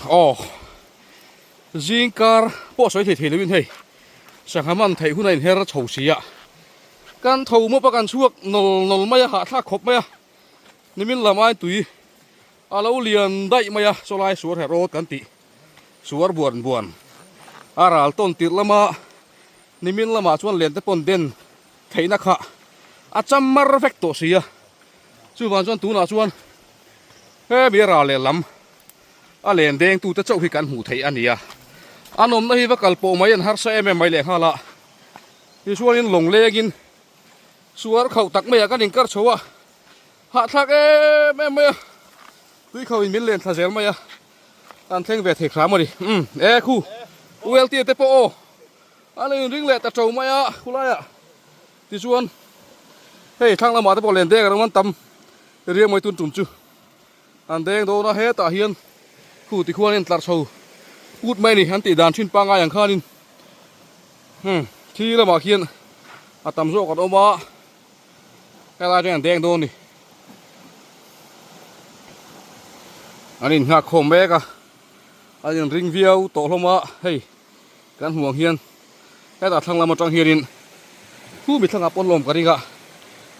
Aw zingkar pawh sawi thei thei loin hei sangha man theih hun a inher chho si a, kan tho mawp a kan chhuak nawl nawl mai a hahthlak khawp mai a, nimin lam ai tui a lo lian daih mai a sawlai suar he rawt kan tih suar buan buan a ral tawn tirh lama nimin lamah chuan len te pawn den theihna kha a cham mar vek tawh si a, chuvang chuan tunah chuan hemi a ral lehlam a len deng tute chauh hi kan hmuh theih a ni a, an awmna hi va kal pawh mai an harsa em em mai lehnghal a, tichuanin lawng lengin suar khauh tak maiah kan inkar chho a, hahthlak em em mai a, tui khauhin min len thla zel mai a, kan thleng ve thei hram a ni, umm e khu ULT te pawh aw an lo inring leh ta to mai a khulaiah tichuan hei thlang lamah te pawh len deng a rawn tam riang mai tun tum chu. An deng dawn a, hetah hian khu tikhuan in tlar chho put mai a ni an tih dan thin pangngai ang khanin hmm thi lamah khian a tam zawk an awm a, helai atangin an deng dawn a ni. An innghak khawm mek a, an inring viau tawh hlawm a, hei kan hmuh ang hian hetah thlang lam atang hianin khu mi thlangah pawn lawm ka ring a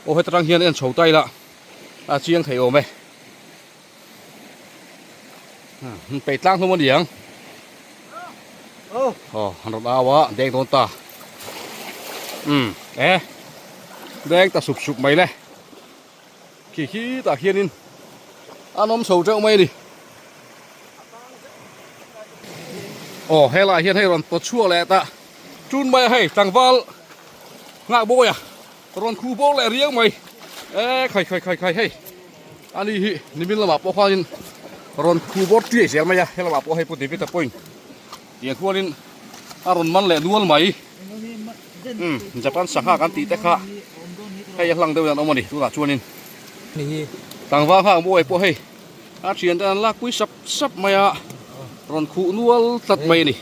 aw heta tang hian en chho ta ila a chiang thei awm e hmm peih tlang hlawm a ni ang aw an rawn au a deng dawn ta um e deng ta sup sup mai le khi khi tah khianin an awm chho teuh mai a ni. Aw helaiah hian hei rawn pawt chhuak leh ta tun mai a hei tlangval nghak bawi a rawn khu bawk leh riau mai e khai khai khai khai hei ani hi nimin lamah pawh khanin rawn khu bawr tiai zel mai a helamah pawh hei pu David-a pawhin tiang khuanin a rawn man leh nual mai umm Japan sangha kan tih te kha hei a hlang deuhin an awm a ni tunah chuanin tlangval nghak bawi pawh hei. A thian te an lakpui sap sap mai a, rawn khuh nual tlat mai a ni.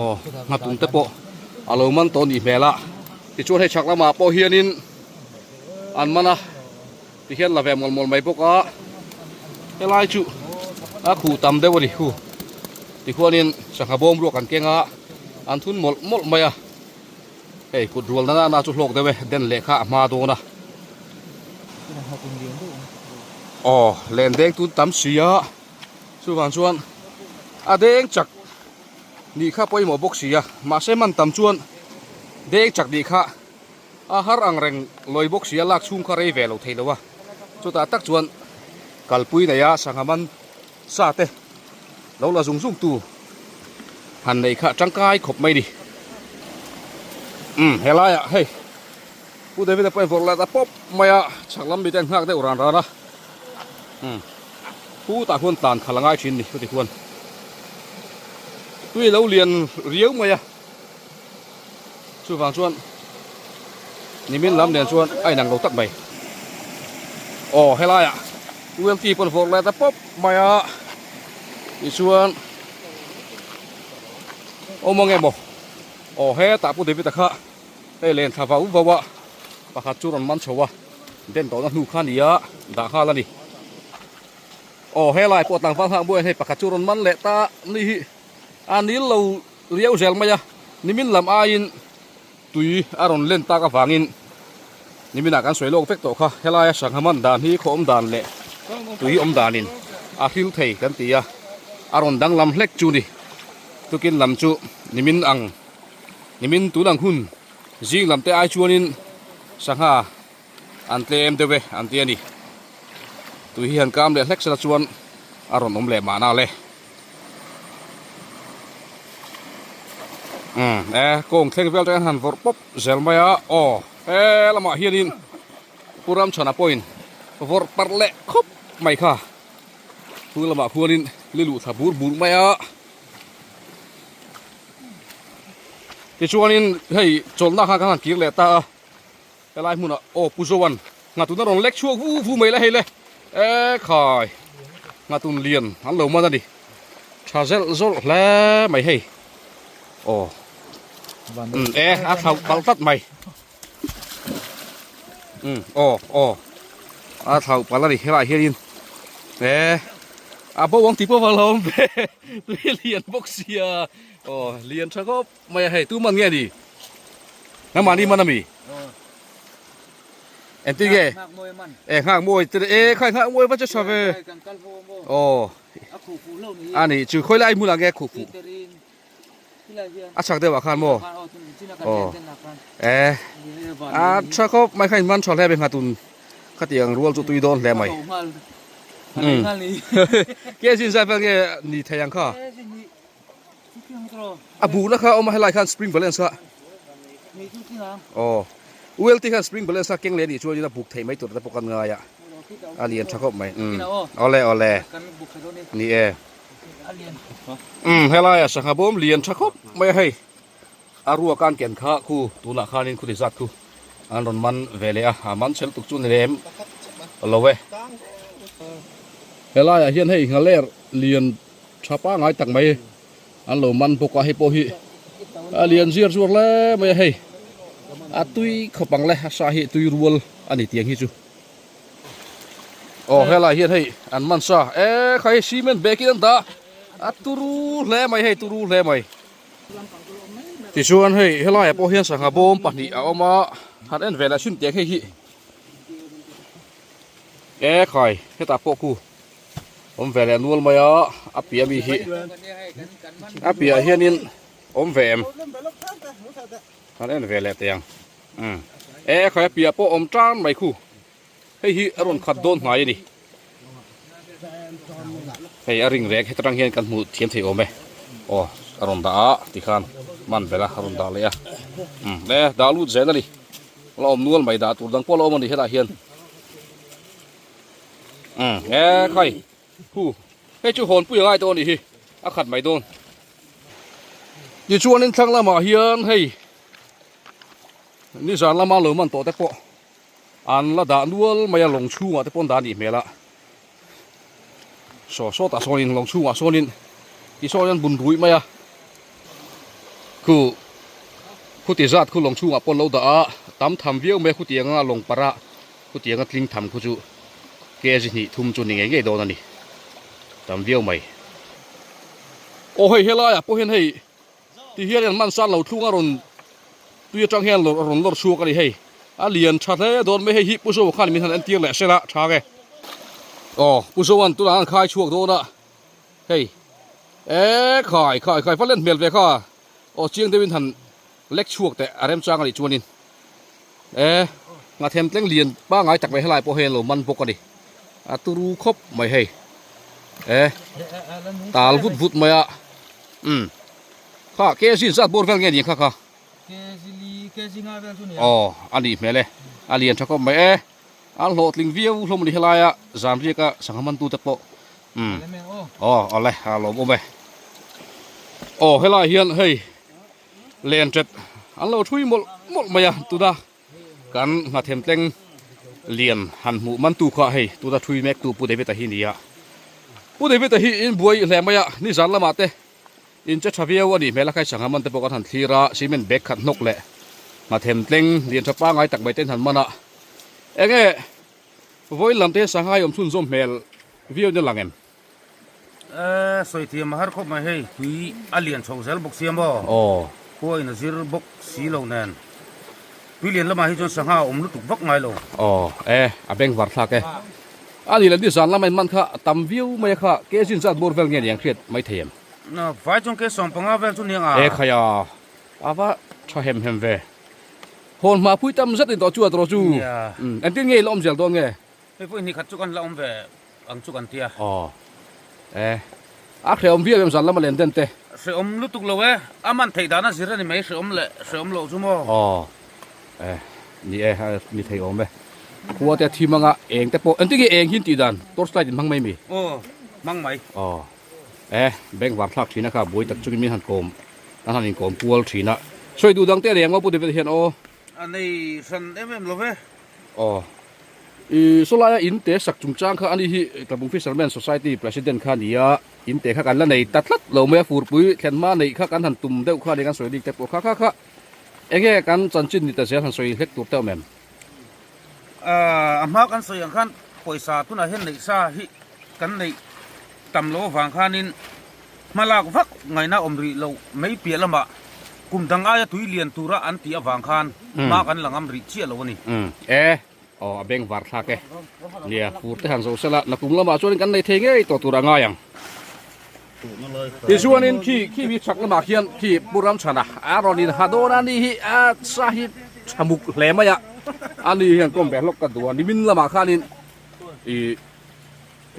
Aw, nghatun te pawh a lo man tawh nih hmel a. Tichuan hei chhak lamah pawh hianin an man a, tihian la ve mawl mawl mai bawk a. Helai chu a khuh tam deuh a ni hu. Tikhuanin sangha bawm ruak an keng a, an thun mawlh mawlh mai a. Hei kut rual nana na chu hlawk deuh e, den lehkha a hma dawn a. Aw, len deng tun tam si a, chuvang chuan a deng chak nih kha pawimawh bawk si a, mahse man tam chuan deng chak nih kha a har ang reng lawi bawk si a, lak chhung kha rei ve lo thei lo a, chutah tak chuan kalpui nei a sangha man sa te lo la zung zung tu han nei kha tangkai khawp mai ni umm helai ah hei Pu David a pawh in vawrh let a pawp mai a chhak lam mite an nghak deuh ran ran a umm khutah khuan tlan khalh a ngai thin ni chuti khuan tui lo lian riau mai a chuvang chuan nimin lam nen chuan a inang lo tak mai aw helai ah ULT pawn vawrh let a pawp mai a tichuan awm ang emaw aw hetah Pu David-a kha hei len thla vau vau a pakhat chu rawn man chho a den tawhna hnu kha a ni a dah nghal a ni aw helai pawh tlangval nghak buaiin hei pakhat chu rawn man leh ta ni hi a nil lo riau zel mai a nimin lam aiin tui a rawn len tak avangin niminah kan sawi lawk vek tawh kha helaia sangha man dan hi khaw awm dan leh tui awm danin a hril thei kan ti a a rawn danglam hlek chu ni tukin lam chu nimin ang nimin tun ang hun zing lam te ai chuanin sangha an tlem deuh e an ti a ni tui hi han kam leh hlek sela chuan a rawn awm leh mahna le. Umm e kawng thleng vel te an han vawrh pawp zel mai a aw he lamah hianin Pu Ramchhana pawhin vawrh parh leh khawp mai kha chu lamah khuanin li luh thla bur bur mai a tichuanin hei chawlhna khan kan han kir leh ta a helai hmunah aw Pu Zoan nghatun a rawn lek chhuak vu vu mai le hei le e khai nghatun lian an lo man a ni tha zelh zawlh hle mai hei aw um e a thlauh palh tlat mai um aw aw a thlauh palh a ni helaiah hianin e. A bo ang tih pawh va lo awm ve tui lian bawk sia aw lian tha khawp mai a hei tu man nge ni nangmahni man ami engtin nge e nghak mawi te e khai nghak mawi va che tha ve aw ani chu khawi lai hmunah nge khuh fuh a chhak deuh ah khan maw aw e a tha khawp mai kha in man tha hle mai nghatun khatiang rual chu tui dawn hle mai umm ke zin zai vel nge ni thei ang kha a buhna kha awm a helai khan spring balance kha aw ULT khan spring balance kha keng leh anih chuan in a buk theih mai tur te pawh kan ngai a a lian tha khawp mai umm awle awle ni e. Umm helaiah sangha bawm lian tha khawp mai a hei a ruak an ken kha khu tunah khanin khuti zat khu an rawn man ve leh a a man chhel tuk chu ni lem lo e. Helaiah hian hei nghaler lian tha pangai tak mai an lo man bawk a hei pawh hi a lian ziar zuar hle mai a hei a tui khawp ang le a sa hi tui rual a ni tiang hi chu. Aw helai hian hei an man sa e kha hei cement bag in an dah a turu hle mai hei turu hle mai tichuan hei helaiah pawh hian sangha bawm pahnih a awm a han en ve leh sin tiang hei hi e khai hetah pawh khu awm ve leh nual mai a a piah ami hi a piah hianin awm ve em han en ve leh teh ang. Umm e khaia piah pawh awm tan mai khu hei hi a rawn khat dawn hnai a ni hei a ring reng heta tang hian kan hmuh thiam thei awm e aw a rawn dah a tikhan man bel a a rawn dah leh a umm e dah lut zel a ni la awm nual mai dah tur dang pawh la awm a ni helaiah hian umm e khai hu hei chu hawnpui a ngai tawh a nih hi a khat mai dawn tichuanin thlang lamah hian hei. Nizan lama lo man tawh te pawh an la dah nual mai a lawng chhungah te pawh an dah a nih hmel a saw sawtah sawnin lawng chhungah sawnin ti sawn an bun ruih mai a khu khuti zat khu lawng chhungah pawh an lo dah a tam tham viau mai a khutiang anga lawng parh a khutiang a tling tham khu chu kg hnih thum chu ni ngei ngei dawn a ni tam viau mai aw hei helaiah pawh hian hei. Ti hian an man san lo thlung a rawn tui atang hian a rawn lawr chhuak a ni hei. A lian tha hle dawn mai hei hi Pu Zoa khan min han entir leh sela tha nge. Aw Pu Zoa'n tunah an khai chhuak dawn a hei e khai khai khai va len hmel ve kha aw chiang deuhin han lek chhuak teh a remchang a nih chuanin e nghathem tleng lian pangai tak mai helai pawh hei an lo man bawk a ni a turu khawp mai hei e tal vut vut mai a. Umm. Kha kg zat bawr vel nge ni kha kha? Kg li kg nga vel chu nia. Aw a nih hmel e. A lian tha khawp mai e. An hlawhtling viau hlawm a ni helaia zan riaka sangha mantu te pawh. Umm. Aw awle a lawm awm e. Aw helai hian hei len tet an lo thui mawlh mawlh mai a tuna kan nghathem tleng lian han hmuh man tu kha hei tuna thui mek tu Pu David-a hi nia. Pu David-a hi in buai hle mai a, nizan lamah te in che tha viau a nih hmel a khai sangha man te pawh kan han thlir a, cement bag khat hnawk leh nghathem tleng lian tha pangai tak mai te in han man a. Enge vawiin lam te hian sangha hi awm chhunzawm hmel viau in a lang em? Eee sawi thiam a har khawp mai hei tui a lian chho zel bawk sia maw? Aw. Khua in a zir bawk si lo nen tui lian lamah hi chuan sangha a awm lutuk vak ngai lo. Aw e a beng var thlak e. A nih leh nizan lama in man kha a tam viau mai a kha ke zin zat bawr vel nge ni ang hriat mai thei em? Na vai chuan ke 15 vel chu niang a. E khai a a va tha hem hem ve. Hawn hma pui tam zet in tawh chu a tawh chu. Nia. Engtin nge i la awm zel dawn nge? Hei pawh inhnih khat chu kan la awm ve ang chu kan tia. Aw. E. A hrehawm viau em zan lama len den te. Hrehawm lutuk lo e. A man theih dan a zir a ni mai hrehawm leh hrehawm loh chu maw. Aw. E. Ni e, ni thei awm e. Khua te a thim anga eng te pawh engtin nge eng hi an tih dan torch light in hmang mai mi? Aw. Hmang mai. Aw. E. Bank var thlak thin a kha buai tak chungin min han kawm an han inkawm kual thin a. Sawi duh dang te a nei ang maw Pu David hian aw. A nei hran em em lo ve. Aw. I sawlaia in te sak chungchang kha ani hi Tlabung Fishermen Society President kha a ni a, in te kha kan la nei ta tlat lo mai a, furpui thlen hma neih kha kan han tum deuh kha a ni kan sawi dik te pawh kha kha kha enge kan chanchin ni ta zel han sawi hlek tur te awm em? A hma kan sawi ang khan pawisa tunah hian neih sa hi kan neih. tam loh avang khanin hma lak vak ngaihna awm rih loh mai piah lamah kum dang aia tui lian tura an tih avang khan hma kan la ngam rih chiah lo a ni. E, aw a beng var thlak e. Nia, fur te han zo sela, nakum lamah chuanin kan nei thei ngei tawh tur a ngai ang. Tichuanin khi khi mi chhak lamah khian khi Pu Ramchhana a rawn in ha dawn a ni hi a sa hi tha muk hle mai a, a ni hian kawm ve hlawk ka duh a, nimin lamah khanin ih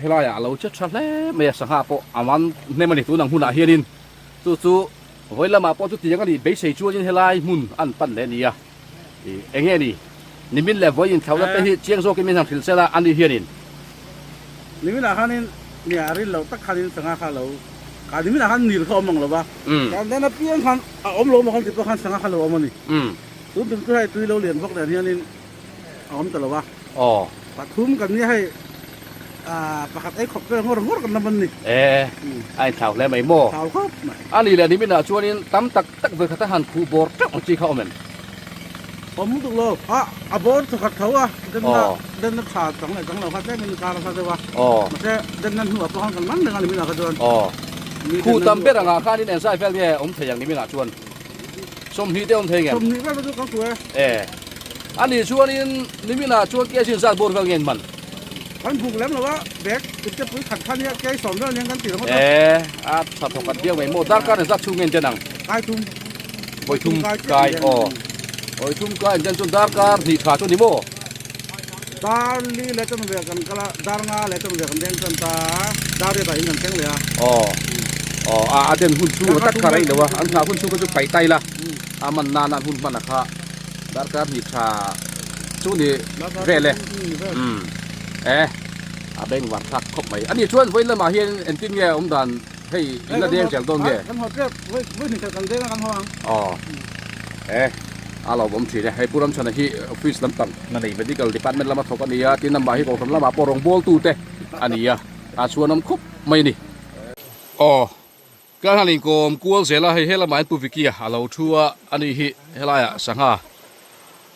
helaiah a lo che tha hle mai a, sangha pawh a man hnem a ni tunang hunah hianin chu chu vawi lamah pawh chutiang a nih beisei chuanin helai hmun an pan leh a ni a, ih eng nge ni nimin leh vawi inthlauhna te hi chiang zawkin min han hrilh sela a ni hianin. Niminah khanin nia a rin loh tak khanin sangha kha lo kah niminah khan nil kha a awm ang lo va, kan den apiang khan a awm lo maw kan ti pawh khan sangha kha lo awm a ni. Tun tum chu hei tui lo lian bawk nen hianin a awm ta lo va, pathum kan nia hei pakhat ei khawp vel ngawr ngawr kan lam an ni. E, a inthlau hle mai maw? Thlau khawp mai. A ni leh niminah chuanin tam tak tak vawikhat a han khuh bawr teuh ang chi kha awm em? Awm lutuk lo. A, a bawr thawkhat tho a, denna, denna tha chang leh chang lo kha tlemin kar a sa deuh a. Mahse, denna hnuah pawh khan kan man reng a niminah kha chuan. Khuh tam ber angah khanin eng zai vel nge awm thei ang niminah chuan? 20 te awm thei ngem? 20 vel chu kan khuh e. E. A nih chuanin niminah chuan kei zin zat bawr vel nge in man? Kan buk lem lo a, bag ipte pui khat kha nia kei sawm vel nen kan ti ringawt a. E, a tha thawkhat viau mai maw? Darkar eng zat chhung nge in den ang? Kai thum. Vawi thum kai aw. Vawi thum kai in den chuan darkar hnih tha chu a ni maw? Dar li leh chuan ve kan kal a, dar nga leh chuan ve kan deng tan ta a, dar riatah in kan thleng leh a. Aw, aw a a den hun chhung tak kha rei lo a, an nghah hun chhung kha chu paih tai la, a man nana an hun hman a kha darkar hnih tha chu ni vel e. Umm e, a beng var thlak khawp mai. Ani chuan vawiin lamah hian engtin nge awm dan hei in la deng zel dawn nge? Kan haw tep, vawi hnih khat kan deng a kan haw ang. Aw, e. A lo awm thin e. Hei Pu Ramchhana hi office lampang na nei medical department lama thawk a ni a, tin amah hi kohhran lamah pawh rawngbawltu te a ni a, a chhuanawm khup mai a ni. Aw, ka han inkawm kual zel a, hei he lamah hian Pu Vicky-a a lo thu a, ani hi helaiah sangha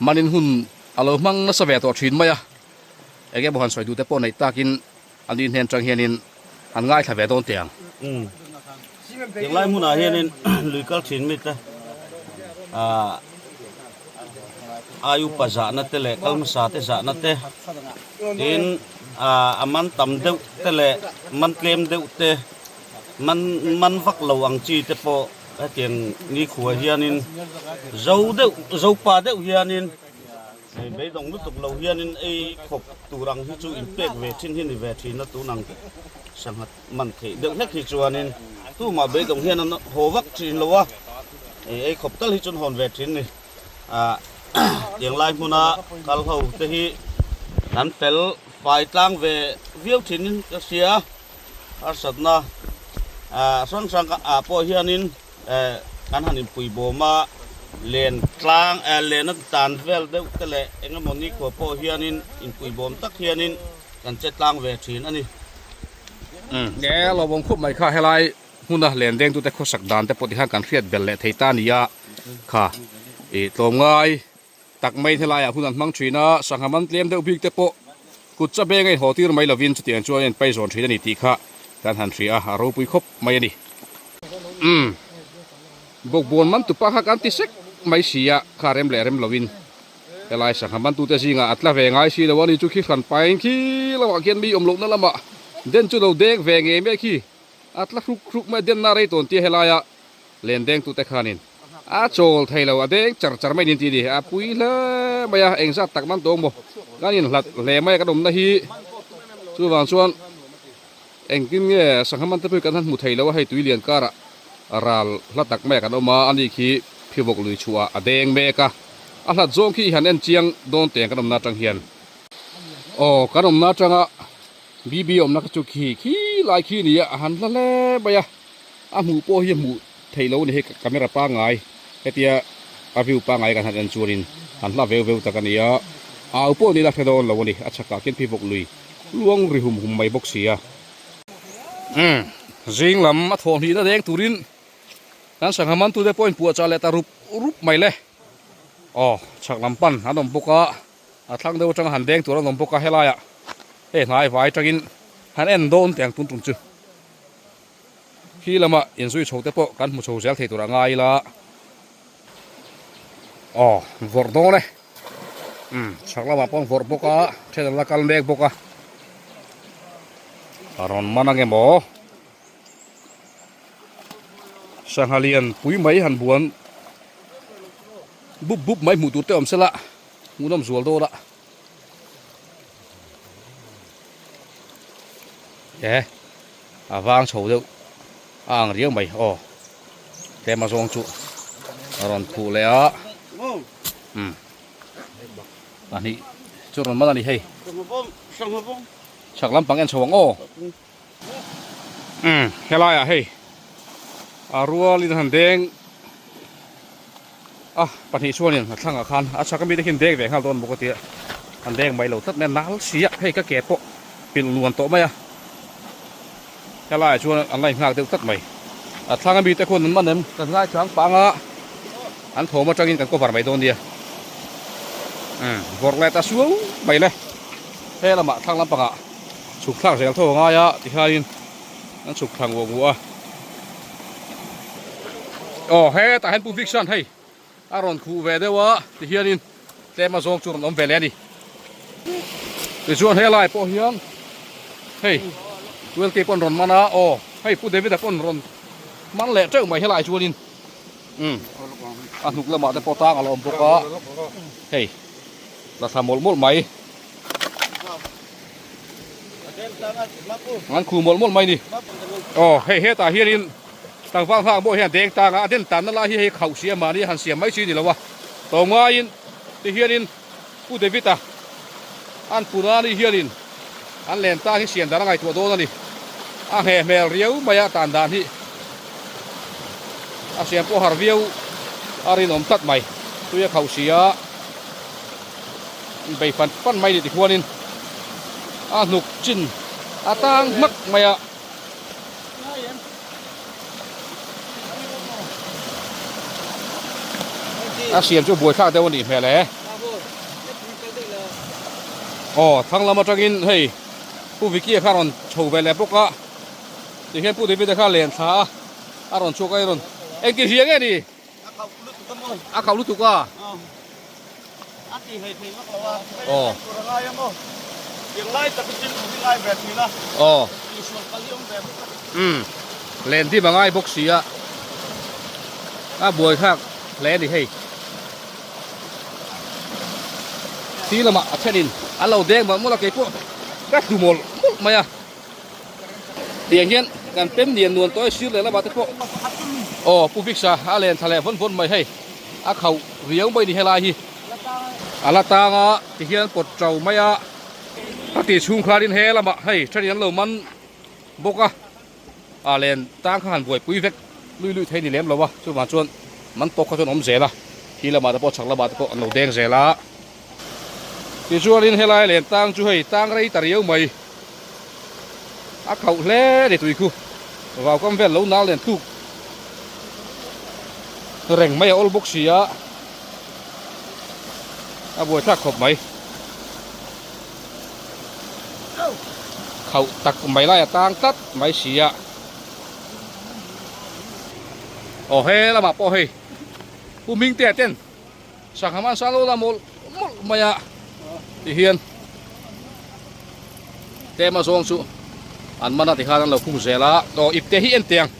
manin hun a lo hmang nasa ve tawh thin mai a, eng emaw han sawi duh te pawh neih takin ani hnen tang hianin han ngaithla ve dawn teh ang. Tinglai hmunah hianin lui kal thin mi te ah ai upa zahna te leh kal hmasa te zahna te tin ah a man tam deuh te leh man tlem deuh te man man vak lo ang chi te pawh hetiang nikhua hianin zo deuh zopa deuh hianin Hei beidawng lutuk lo hianin ei khawp tur ang hi chu inpek ve thin hi ni ve thin a, tun ang sangha man theih deuh hlek hi chuanin tumah beidawng hian an haw vak thin lo a, hei ei khawp tal hi chu an hawn ve thin ni. Ah tiang lai hmuna kal ho te hi an fel fai tlang ve viau thin in ka hria, harsatna ah hrang hrang ah pawh hianin Eh kan han inpui bawm a, len tlang eh len a tan vel deuh te leh eng emaw nikhua pawh hianin inpui bawm tak hianin kan che tlang ve thin a ni. Umm e lo bawm khup mai kha helai hmuna len deng tute khawsak dan te pawh ti khan kan hriat belh leh thei ta a ni a kha ih tlawmngai tak mai helaiah hun an hmang thin a, sangha man tlem deuh bik te pawh kut cha beng a inhaw tir mai lovin chutiang chuan a inpai zawn thin a ni tih kha kan han hria a, a ropui khawp mai a ni. Umm bawkbawn man tupa kha kan ti sek mai si a, kha rem leh rem lovin helai sangha man tute zingah a tla ve ngai si lo a ni chu khi hran pain khi lamah khian mi awm lohna lamah den chu lo dek ve ngei mai khi a tla hruk hruk mai a denna rei tawn tia helaia len deng tute khanin A chawl thei lo, a deng char char mai niin tih a ni. A pui hle mai a, engzat tak man tawng maw? Kan inhlat hle mai a kan awmna hi. Chuvang chuan engtin nge sangha man te pawh hi kan han hmu thei lo a, hei tui lian karah ral hla tak mai ah kan awm a, ani khi phivawk lui chhuah a deng mek a. A hlat zawng khi i han en chiang dawn teng kan awmna atang hian. Aw, kan awmna atanga BB awmna kha chu khi khi lai khi a ni a, a han hla hle mai a, a hmuh pawh hi a hmuh. Theih lo ni hi camera pangngai hetia a view pangngai kan han en chuanin han hla veu veu tak a ni a, au pawh ni la hre dawn lo a ni, a chhakah khian phivawk lui luang ri hum hum mai bawk si a. Umm zing lam a thawh hnihna deng turin kan sangha mantute pawhin puahchah leh ta rup rup mai le. Aw chhak lam pan an awm bawk a, a thlang deuh atanga han deng tur an awm bawk a helaiah hei hnai vai atangin han en dawn teh ang tun tum chu. Khi lama inzui chho te pawh kan hmu chho zel thei tur a ngai ila. Aw vawrh dawn e. Umm chhak lamah pawh an vawrh bawk a, then an la kal mek bawk a. A rawn man ange maw? Sangha lian pui mai han buan bup bup mai hmuh tur te awm sela hmuhnawm zual dawn a. E a vang chho deuh a ang riau mai aw tlem a zawng chu a rawn khuh leh a umm pahnih chu rawn man a ni hei chhak lampang en chho ang aw umm helai ah hei a rual in a han deng a pahnih chuanin a thlangah khan a chhak ami te khi an deng ve nghal dawn bawk a tia an deng mai lo tlat mai a nal si a hei ka ke pawh pilh nuan tawh mai a helaiah chuan an la inghak deuh tlat mai a thlang ami te khuan an man em kan ngaichang pang a an thawm atangin kan cover mai dawn nia umm vawrh leh ta suau mai le he lamah thlang lampangah chhuk thlak zel tho a ngai a tikhanin an chhuk thla nguah nguah a aw hetah hian pu Viction hei a rawn khuh ve deuh a tihianin tlem a zawng chu rawn awm ve leh a ni tichuan helai pawh hian hei Welke pawh an rawn man a aw hei pu David-a pawh an rawn man leh teuh mai helai chuanin umm a hnuk lamah te pawh tang a la awm bawk a hei la thla mawlh mawlh mai. An khu mawlh mawlh mai ni. Aw hei hetah hianin tlangval nghak pawh hian deng tang a, a den tanna lai hi hei khauh si a mahni han siam mai chi ni lo a. Tawng ngaiin ti hianin Pu David-a an Punani hianin an len tang hi siam dan a ngaihtuah dawn a ni. A ngheh hmel riau mai a tan dan hi a siam pawh har viau a rinawm tlat mai. Tui a khauh si a. Bei fan fan mai ni tikhuanin a hnuk chin a tang hmak mai a. A siam chu buaithlak deuh a nih hmel e. Aw thlang lam atangin hei Pu Vicky-a kha a rawn chho ve leh bawk a, tihian Pu David-a kha a len thla a, a rawn chhuak a i rawn engti hria nge ni? A khauh lutuk a maw? A khauh lutuk a. A ti hlei thei vak lo a. Aw. Tur a ngai a maw? Tiang lai tak hi thil hi ngai ve thin a. Aw. Tihsual pali awm ve bawk a. Umm. Len dim a ngai bawk si a. A buai thlak hle a ni hei. Thi lamah a thenin an lo deng mawlh mawlh a keipawh ka hlu mawlh mawlh mai a. Tiang hian kan pem nian nuan tawh e sir leh lamah te pawh aw Pu Vixa a len thla leh vawn vawn mai hei a khauh riau mai ni helai hi a la tang a ti hian pawt to mai a a tih chhung khanin he lamah hei thenin an lo man bawk a a len tang kha han buaipui vek lui lui thei ni lem lo a chuvang chuan man tawk kha chuan awm zel a khi lamah te pawh chhak lamah te pawh an lo deng zel a tichuanin helai len tang chu hei tang rei ta riau mai. A khauh hle ni tui khu. Vau kam vel lo nal nen tluk reng mai a awl bawk si a. A buai thlak khawp mai. Khauh tak mai lai a tang tlat mai si a. Aw he lamah pawh hei Pu Mingtea ten Sangha man sa lo la mawlh mawlh mai a tihian tlem a zawng chu an man a tikhan an lo khung zel a aw ipte hi en teh ang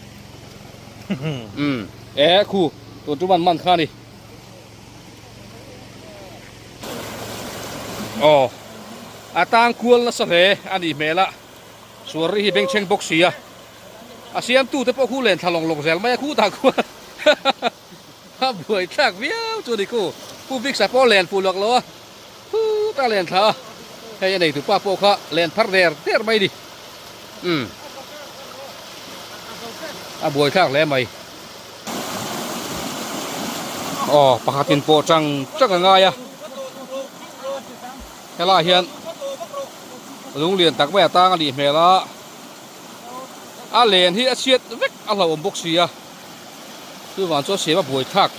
umm e khu tun tum an man kha a ni aw a tang kual nasa hle a nih hmel a suar ri hi bengchheng bawk si a a siamtute pawh khu len thla lawng lawng zel mai a khutah khuan. A buai thlak viau chu ni khu. Pu Vixa pawh len fuh lawk lo a, phut a len thla a, hei a neitu pa pawh kha len phar der der mai ni. Umm. A buai thlak hle mai. Aw, pakhatin pawh chang chang a ngai a. Helaiah hian lunglian tak mai a tang a nih hmel a, a len hi a chhiat vek a hlauhawm bawk si a. Chuvang chuan siam a buaithlak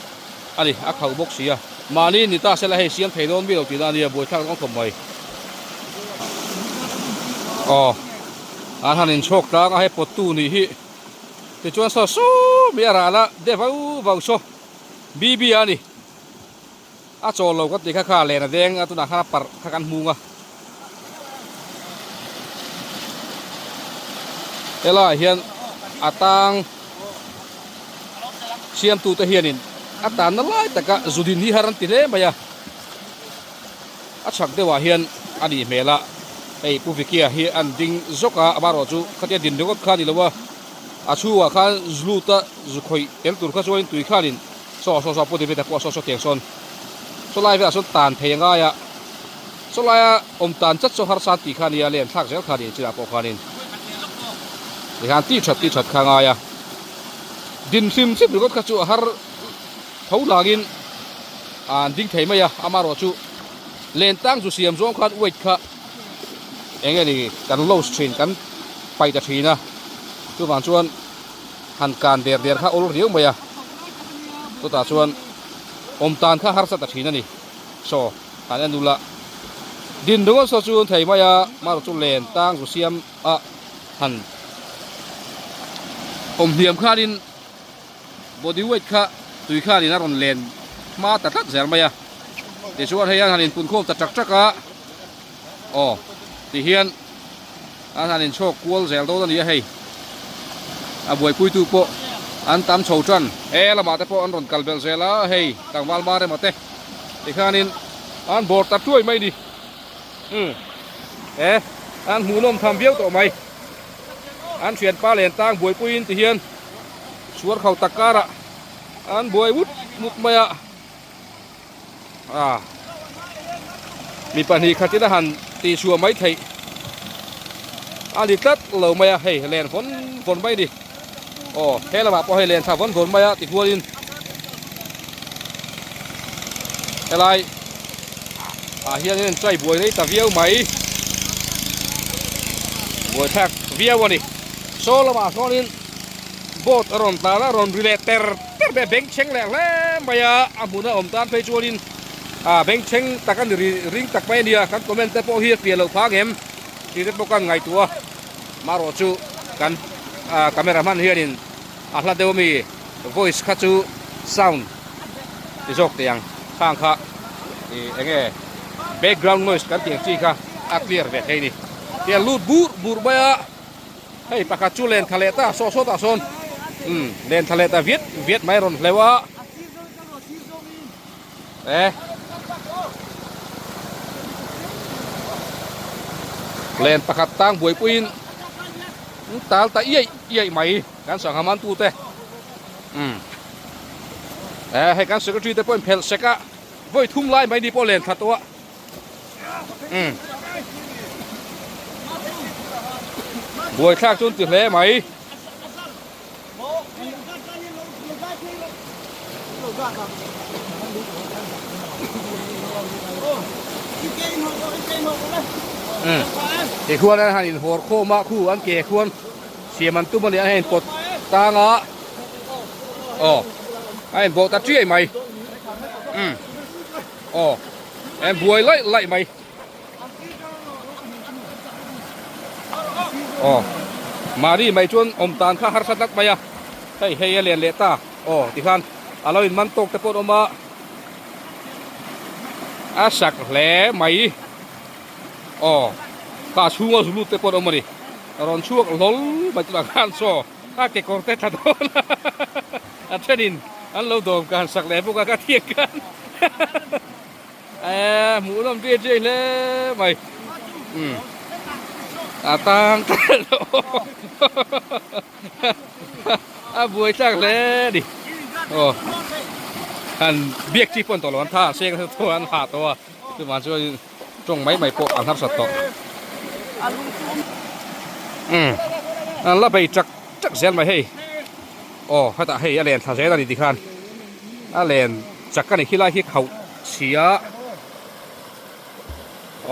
a ni, a khauh bawk si a. Mahni ni ta sela hei siam thei dawn mi lo tihna a nia, buaithlak dawn khawp mai. Aw, an han inchhawk tlang a, hei pawttu nih hi. Tichuan saw saw mai a ral a de vau vau saw BB a ni. A chawl lo ka ti kha kha len a deng a tunah khan a parh kha kan hmung a. Helaiah hian a tang siamtute hianin a tanna lai taka zudin hi har an ti hle mai a. A chhak deuhah hian a nih hmel a, hei Pu Vikia hi an ding zawk a, amaherawh chu khatia din ringawt kha a ni lo a, a chhungah khan zlut a zu khawih tel tur kha chuanin tui khanin saw saw saw Pu David-a pawh a saw saw tiang sawn saw lai velah sawn tan thei a ngai a, saw laia awm tan chat saw harsa an tih kha a nia, len thlak zel kha a ni chinah pawh khanin tikhan tih that tih that kha a ngai a, din hrim hrim ringawt kha chu a har tho langin an ding thei mai a, amaherawhchu len tang chu siam zawng khan weight kha eng nge ni kan loss thin kan paih ta thin a, chuvang chuan han kan der der kha awl riau mai a, chutah chuan awm tan kha harsa ta thin a ni, saw han en ula din ringawt saw chu an thei mai a, amaherawhchu len tang chu siam a han awm hniam khanin. Body weight kha tui khanin a rawn len hma ta tlat zel mai a, tichuan hei an han inpunkhawm ta tak tak a, aw tihian an han inchhawk kual zel dawn a ni a hei, a buaipuitu pawh an tam chho tan. He lamah te pawh an rawn kal belh zel a hei tlangval Marema te tikhanin an bawr ta tuai mai a ni, umm he an hmuhnawm tham viau tawh mai, an thianpa len tang buaipuiin tihian. Suar khau tak karah an buai vut vut mai a, ah mi pahnih khatin a han tihchhuah mai theih a ni tlat lo mai a, hei len vawn vawn mai a ni, aw he lamah pawh hei len thla vawn vawn mai a tihuanin helai ah hianin an chai buai rei ta viau mai buaithlak viau a ni. Saw lamah sawnin boat a rawn tlan a, a rawn ri leh ter ter mai a, bengchheng leh hle mai a, a hmun a awm tan phei chuanin ah bengchheng tak a ni ri ring tak mai a nia, kan comment te pawh hi a pian loh phang em tih te pawh ka ngaihtuah a, marawh chu kan ah camera hman hianin a hla deuh ami voice kha chu sound ti zawk teh ang khang kha ih eng nge background noise kan tih ang chi kha a clear ve thei a ni, tiang lut bur bur mai a. Hei pakhat chu len tha leh ta saw saw tah sawn umm len tha leh ta viat viat mai a rawn hleuh a e len pakhat tang buaipuiin an tal ta iai iai mai kan sangha man tu te umm e hei kan secretary te pawh in phelh sek a vawi thum lai mai ni pawh len tha tawh a. Umm buaithlak chu an ti hle mai. Umm tikhuan an han inhawr khawm a khu an ke khuan siam an tum a ni a hei an pawt tang a aw a inbawh ta chiai mai umm. Aw em buai laih laih mai. Aw mahni mai chuan awm tan kha harsa tlat mai a, hei hei a lian leh ta aw tikhan a lo in man tawk te pawh an awm a, a sak hle mai aw kha chhunga zu lut te pawh an awm a ni, a rawn chhuak hlawl mai tunah khan saw a kekawr te tla dawn a. A thenin an lo dawm kan sak leh bawk a ka thian khan eh hmuh nawm ṭiai ṭiai hle mai umm a tang a buai thlak hle a ni aw han biak chi pawh an tawh lo an tha a seng tawh an hah tawh a chuvang chuan tawng mai mai pawh an harsat tawh umm an la bei chak chak zel mai hei. Aw hetah hei a len thla zel a ni tikhan a len chak a ni khilai khi khauh chhia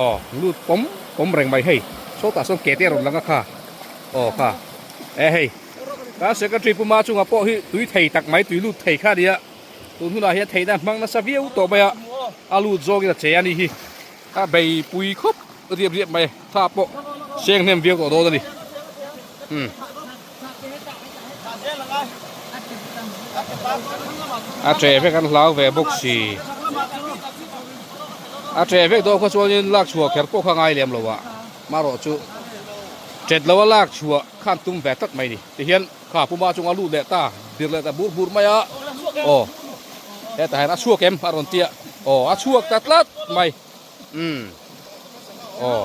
aw lut pawm pawm reng mai hei sawtah sawn ke te a rawn lang a kha aw kha e hei ka secretary puma chungah pawh hi tui thei tak mai tui lut thei kha a nia tun hunah hian theihna hmang nasa viau tawh mai a a lut zawngin a che a ni hi a bei pui khawp riap riap mai tha pawh seng hnem viau tawh dawn a ni umm. A ṭeh vek an hlau ve bawk si. A ṭeh vek dawn kha chuanin lak chhuah kher pawh kha ngai lem lo a, marawh chu ṭet lo a lak chhuah khan tum ve tlat mai ni. Tihian kha puma chunga lut leh ta, bir leh ta bur bur mai a, aw hetah hian a chhuak em a rawn tia, aw a chhuak ta tlat mai, umm aw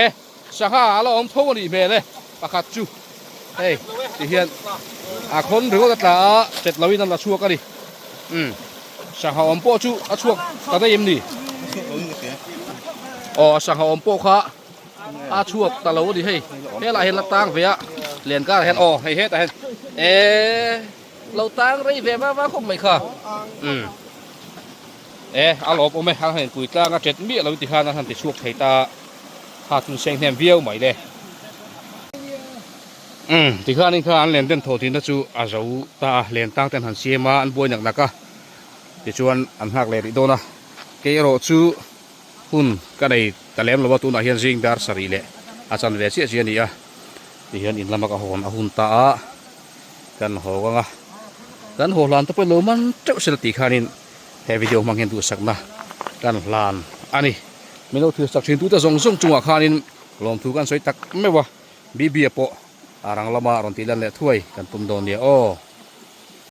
e. Sangha a la awm tho a nih hmel e, pakhat chu hei ti hian a khawn ringawt a tla a, chet loin a la chhuak a ni. Umm sangha awm pawh chu a chhuak ta daih em ni? Aw sangha awm pawh kha a chhuak ta lo a ni hei, helaiah hian la tang ve a, len karah hian aw hei hetah hian eee lo tang rei ve va va khawp mai kha umm. E, a lawm awm e, an han inpui tlang a tet miah lo ti khan an han ti chhuak thei ta kha chu seng hnem viau mai le. Umm, ti khanin kha an len den thaw tihna chu a zo ta a, len tang ten han siam a, an buai nak nak a, tichuan an nghak leh rih dawn a, kei erawh chu hun ka nei ta lem lo a, tunah hian zing dar sarih leh a chan ve chiah chiah a ni a, tihian in lama ka hawn a hun ta a, kan haw ang a, kan haw hlan te pawh lo man teuh sela tih khanin. He video hmang hian duhsakna kan hlan a ni. Min lo thilsak thin tute zawng zawng chungah khanin lawmthu kan sawi tak meuh a, Bibia pawh a rang lama rawn tih lan leh thuai kan tum dawn nia aw.